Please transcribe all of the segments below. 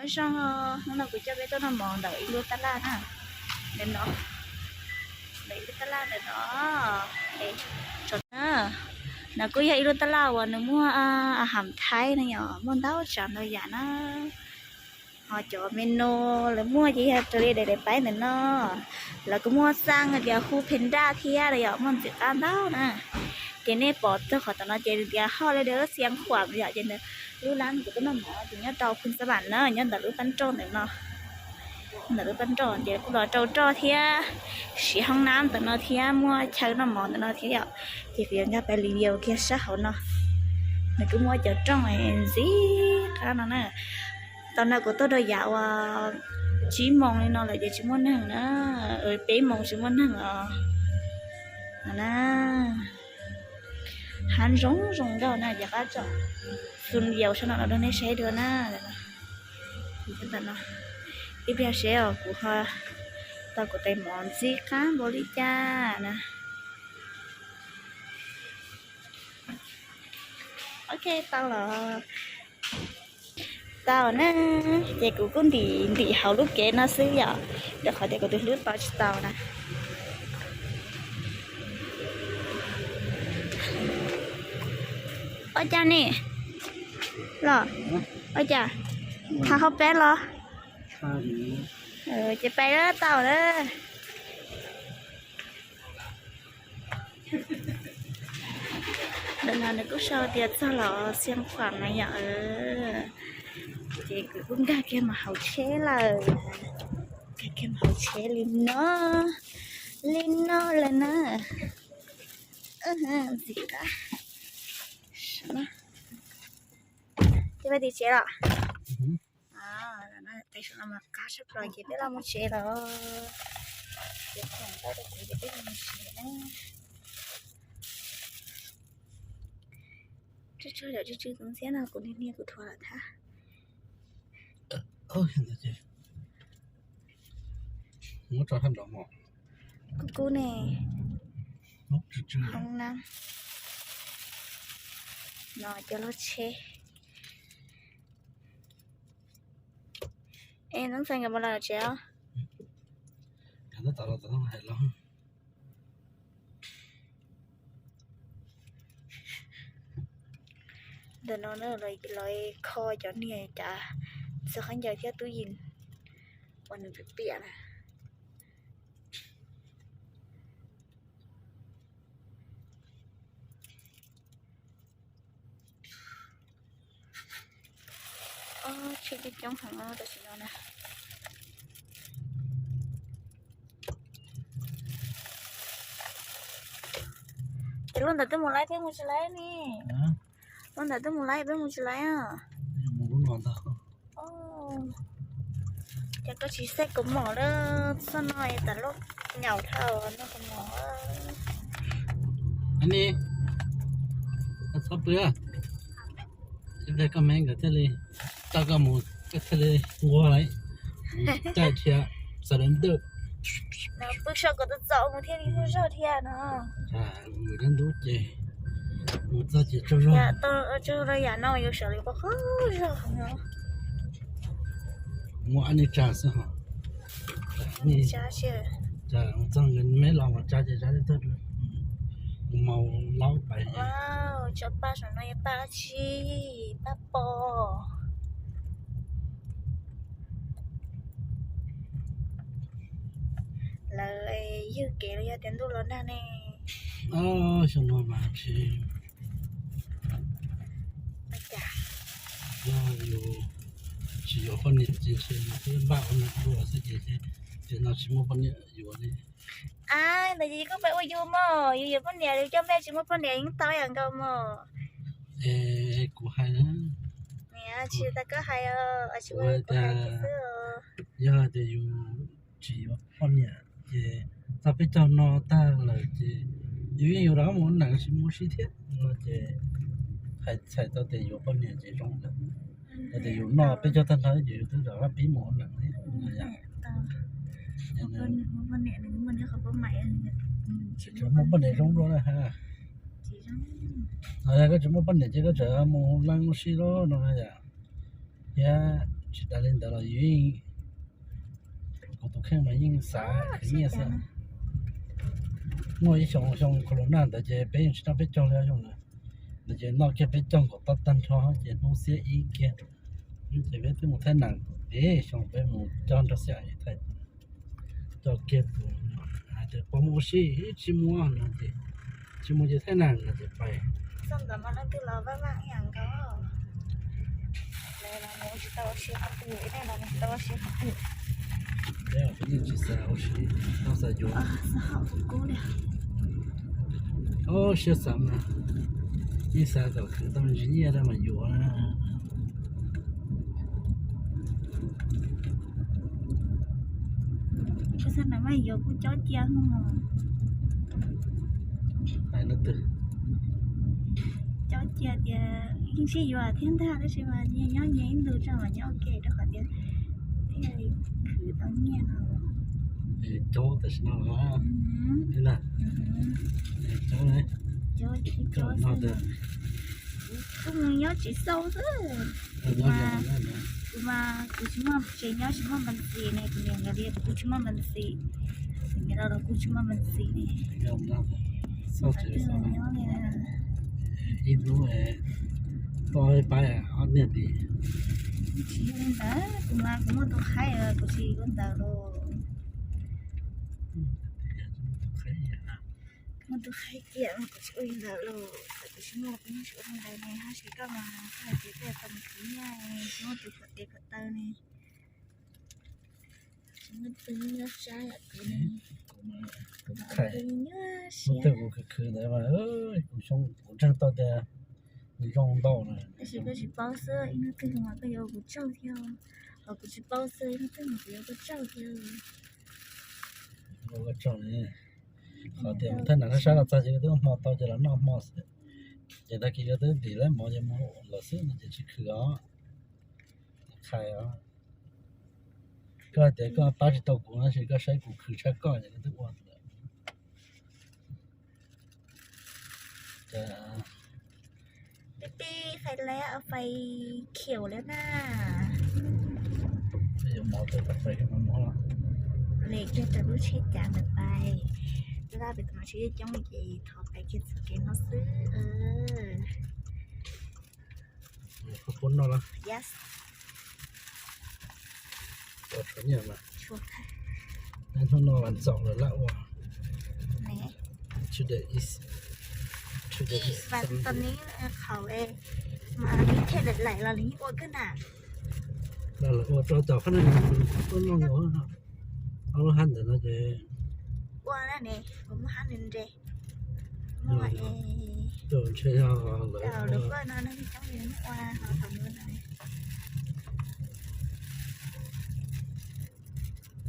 Nyob zoo, hnub no kuv coj peb tuaj noj mov ntawm ib lub tab laj na. Ntawm no, ntawm ib lub tab laj ntawm no. Tso na, no kuj yog ib lub tab laj uas nws muaj a ham thaib na yom, muaj ntau tsav ntau yam na. Ho cov menu lawv muaj ces yog raws li daim daim paib ntawm no. Lawv kuj muaj xaj tias hu phe nraj thiab los yog muaj ntxim qab ntau na. Ces nej pom txog qhov tom no ces tias hoj li dawb xiav khuam yom, ces ntawd lub lab kuv tuaj noj mov ces nyob rau Phoo Xab Vam na, nyob ntawm lub pab roj ntawm no. Ntawm lub pab roj ces kuj los rau roj thiab, siv hoob nab ntawm no thiab, muaj chaw noj mov ntawm no thiab yom. Ces kuv yuav nkag pais review kiag sab hauv no. Nws kuj muab cov rooj ntxim qab no na. Tau no kuv tuaj rau yav uas tsib moos li no lawm ces tsis muaj neeg na, peb moos tsis muaj neeg os. No na, hav zoo zoo nkauj na, ces qab tso xu yaus sab no no rau nej saib dua na. Ib pliag seb os kuv ho tau kuv tais mov ntxim qab npaum li cas na. Ok, tau los. Tau na, ces kuv kuj ntim ntim hauv lub kev no xwb yom, rau qhov tias kuv tus hlwb tau tsis tau na. Ua cas ne? Los, ua cas? Hav hauv peb los? Ces pais tau na. Ntawm no nws kuj sau tias txog los Xiav Khuam na yom. Ces kuv kuj nkag kiag mus hauv tsheb lawm. Nkag kiag mus hauv tsheb li no, li no lawm na. Ntxim qab. Ces peb tim tsev los? Tais no mas qab tshaj plaws ces peb los mus tsev los. Ces khoom tau rau kuv ces peb los mus tsev na. Tsw tsw yom, tsw tsw tus ntxhiab no kuv niag niag kuv thuav lawm thab. Muab tso sab nraud mog. Kub kub ne. Hoob nab no cov lub tsheb. Es Ntxoov Xeeb nkawd mus lawm tsev os? Ntawm no lawv kho cov niag cav txog khaub ncaws thiab tub yees uas nws piam piam na. Ob tsheb coob coob heev tam sim no na. Ces lub ntawd twb mus laib thiab mus tsis laib ne? Lub ntawd twb mus laib peb mus tsis laib os? Ces koj tsis xav kom mom lawm, txoj no tas lub nyaum dhau no kom mom. Ani, koj txhob pw, ib pliag koj me nkawd thiaj li, tau koj mus koj thiaj li nquag lawm. Caij thiab, xav lawv ntawm pw saum kom txaus mus thiaj li muaj zog thiab no. Mus dab ntub ces mus txog ces tsaug zog. Tsaug zog yam no yuav sawv li qhov zog no. Muaj ab ni tsa xwb hos. Txog me los mas tsa ces tsa tag, mus laub pais. Tso paj saum no yog paj dab tsi? Paj pos. Lawv ywg kev los yog tias ntuj los nag ne? Xyoo no mas tsis, yog yus tsis yuav poj niam ces ntshe yus twb npaj ua neej dua xwb ces, ces no tsis muaj poj niam yuav li. Ntawd ces koj pab ua yus mog, yus yuav poj niam yus coj npej tsis muaj poj niam yeej tau yam nkaus mog. Es kuv hais na, tsis tas koj hais, tsis ua kuv hais xwb. Yog tias yus tsis yuav poj niam ces txog peb caug no tag lawm ces yus yeej yuav rov qab mus ua neej tsis mus ua si thiab no ces hais txhais tau tias yuav poj niam ces zoo lawm. Yog tias yus noj peb caug tag nrho ces yus twb rov qab pib mus ua neej thiab. Tsis muaj poj niam zoo dua na ha. Yog koj tsis muaj poj niam ces koj tseem mus leej ua si lawm no yom. Thiab Tsis tas li ntawd los yus yeej, kuv tus kheej mas yeej xav khwv nyiaj xwb. Muaj ib xyoo, xyoo corona ntawd ces peb yeej tsis noj peb caug li, xyoo ntawd ces noj kiag peb caug nkaus tag tag nrho ces hnub xiab ib kiag. Ces peb twb mus Thaib Nam, peb xyoo peb mus coj nrog Xab Yam Thaib, coj kiag tus hais tias puas mus ua si, tsis mus no ces, tsis mus ces Thaib Nam no ces pais. Peb yeej tsis xav ua si, tau xav yuav. Ob siab xav mas, yeej xav kom khwv tau me ntsis nyiaj rau mas yuav na. Xav mas yuav kuj cob cia, hais no twg, cob cia tias yeej sib yuav thiab ntag, tab sis mas nyias nyob nyias ib ntus tso mas nyob ua ke rau qhov tias thiaj li khwv tau nyiaj no. Cob tam sim no, cob, cob no. Kuv mus nyob tsis xauj xwb. Kuv mas, kuv mas kuv tsis muaj, tsev nyob tsis muaj npa ntxis ne, kuv niam nkawd li kuv kuj tsis muaj npa ntxis. Kuv niam los los kuj tsis muaj npa ntxis ne. Xauj tsev nyob li. Ib hnub tau pab ob niag tid. Tsis ua li ntawd, kuv mas kuv muaj tus khaib, kuv tsis ua li ntawd los. Muaj tus khaib ciam mas kuv tsis ua li ntawd los, kuv tsis muaj, kuv yeej tsis ua li ntawd ne, tab sis koj mas koj hais tias koj yuav tau mus khwv nyiaj, tsis muaj tus khuam tes khuam taw ne. Tsis muaj tus nyob sab yam kuv ne. Kuv mas, kuv mas, tus nyob sab, kuv khwv khwv ntawd mas, kuv xyoo kuv ntseeg tau tias nws zoo ntau na. Tab sis koj tsis paub xwb, ib hnub twg mas koj yuav ua kuv tsaug thiab, hos kuv tsis paub xwb, ib hnub twg mas kuv yuav ua koj tsaug thiab. Ua koj tsaug ne. Qhov tias mus Thaib Nam sab sab los txog ces twb hmo tau ces los noj hmo xwb. Ces tag kis yuav twb dim lawm mov ces mus lawm xwb no ces tsis khwv os. Qhais os. Koj hais tias koj pab tsis tau kuv tab sis koj saib kuv khwv tshaj koj ces koj twb ua lawm. Pib pib fais lab fais khiaum lawm na. Yuav mov tau fais mov. Lem kiag rau lub tsheb cav ntawd pais. Laj pem tus no tsheb coob coob ces thov pais kiag txoj kev no xwb. Koj pub noj los? Yes. Ua tshuav nyiaj mas. Hnub no vas ntxaum lawm laj ua. Today is, today is Sunday. Mas thiaj lawm laim los nws yeej ua kawg na. Los lawm ua rau tom qab no tuaj noj ua. Ob lub hab ntawm no ces ua na ne, kuv muab hab nws nres. Muab ntshe yog lawv ua no no coob li muab ua ho thaum no.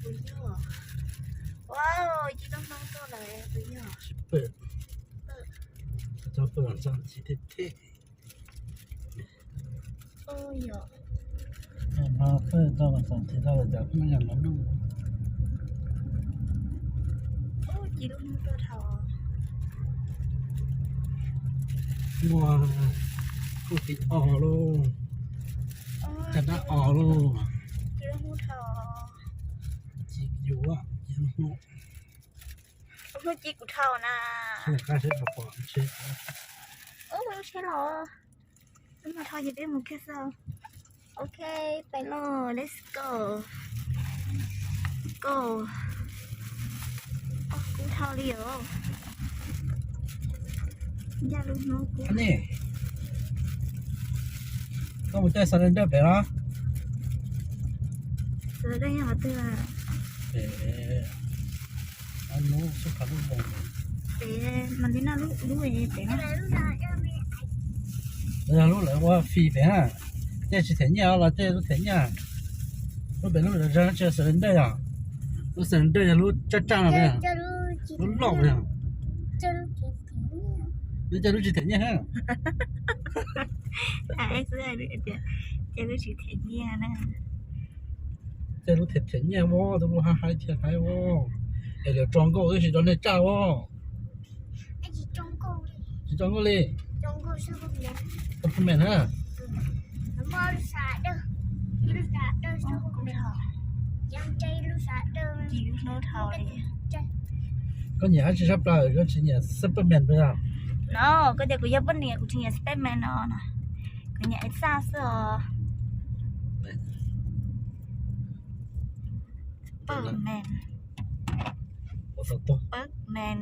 Kuv yog, wow, ci lub hnub tuaj lawm kuv yog. Tsis pawj, tsis pawj vas ntxaum thiab thiab. Yog no pawj tau vas ntxaum thiab tau los cas peb no yog no noj. Ci lub hnub tuaj dhau. Ua, kuj tiv os lauj, caj dab os lauj. Ci lub hnub dhau. Ci yuav, ci lub hnub. Lub hnub ci kuv dhau na. Qab seb puas pom tsheb. Ub, lub tsheb los. Lub no dhau ces peb mus kiag xwb. Ok, pais los, let's go. Go. Kuv dhau li os. Ncaj lub hnub kuv. Koj mus caij surrender pem los? Surrender nyob qhov twg? Pem, hnub sub qhov lub voos. Pem mas li no lub, lub pem na. Yog lub lawv ua fee pem na. Caij tsis them nyiaj los caij lub them nyiaj. Lub pem lub zog tsis yog surrender yog? Lub surrender yog lub tsaj tsaj no, lub loj yog. Lub caij lub tsis them nyiaj. Caij lub tsis them nyiaj na. Caij lub them them nyiaj os, tus lub haib haib thiab haib os. Es lawv tso nkauj tab sis rau nej tsaj os. Tsis tso nkauj li. Tau phu me na. Koj nyiam dab tsi tshaj plaws, koj tsis nyiam Superman puas yog? No, koj tias kuv yog poj niam kuv tsis nyiam Superman no na. Kuv nyiam Elsa xwb os. Spiderman. Spiderman.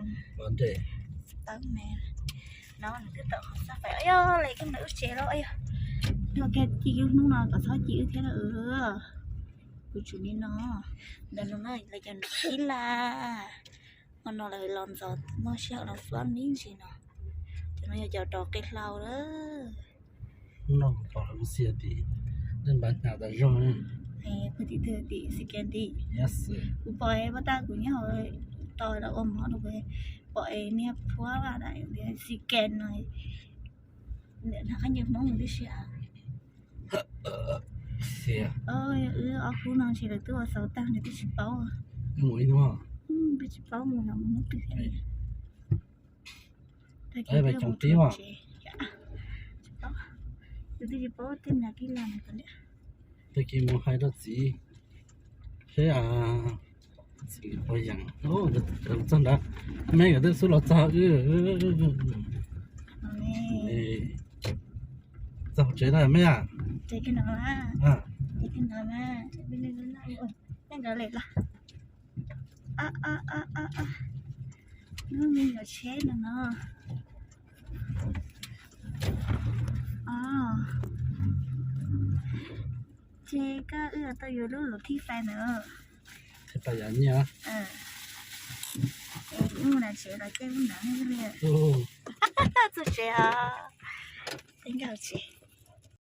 Spiderman. No nws twb tawm qhov xab fais. Yog li koj mus wb tsev lawm. Yog, ci hnub no kom txhob ci wb thiab. Kuv tsum li no. Ntawm no lawv cov nrov ib laj. Hmo no lawv los ntxov muaj sij hawm los fab me ntsis no. Cov no yog cov rov qe hlau lawm. Hnub no kuv pom lawv mus xia tim, nej npaj hnyav tas zog. Tim tim xi ke tim. Kuv pom pab tab kuv nyob hauv tos lawv ua mov rau, pom niag phuab xi ke no. Nws qab ncaws Hmoob tib si. Wb ob khub no ntshe lawv twb ua xaus tag nws twb tsis paub. Twb tsis paub mus no mus hnub twg thiab. Tsis paub, twb tsis paub tej nram kib los. Tag kis mus hais rau txiv seb txiv puas yeem. Txog ntawd, meb nkawd twb xub los txog wb. Txog hauv tsev lawm meb a. Nkawd lem los. Ub, me nyuam tsheb no no. Ces koj wb tau yuav lub luv thij fais ntawd. Thij fais yam nyiaj. Wb mus nram tsev los caij wb ntawd li. Txog tsev os. Peb nkag tsev.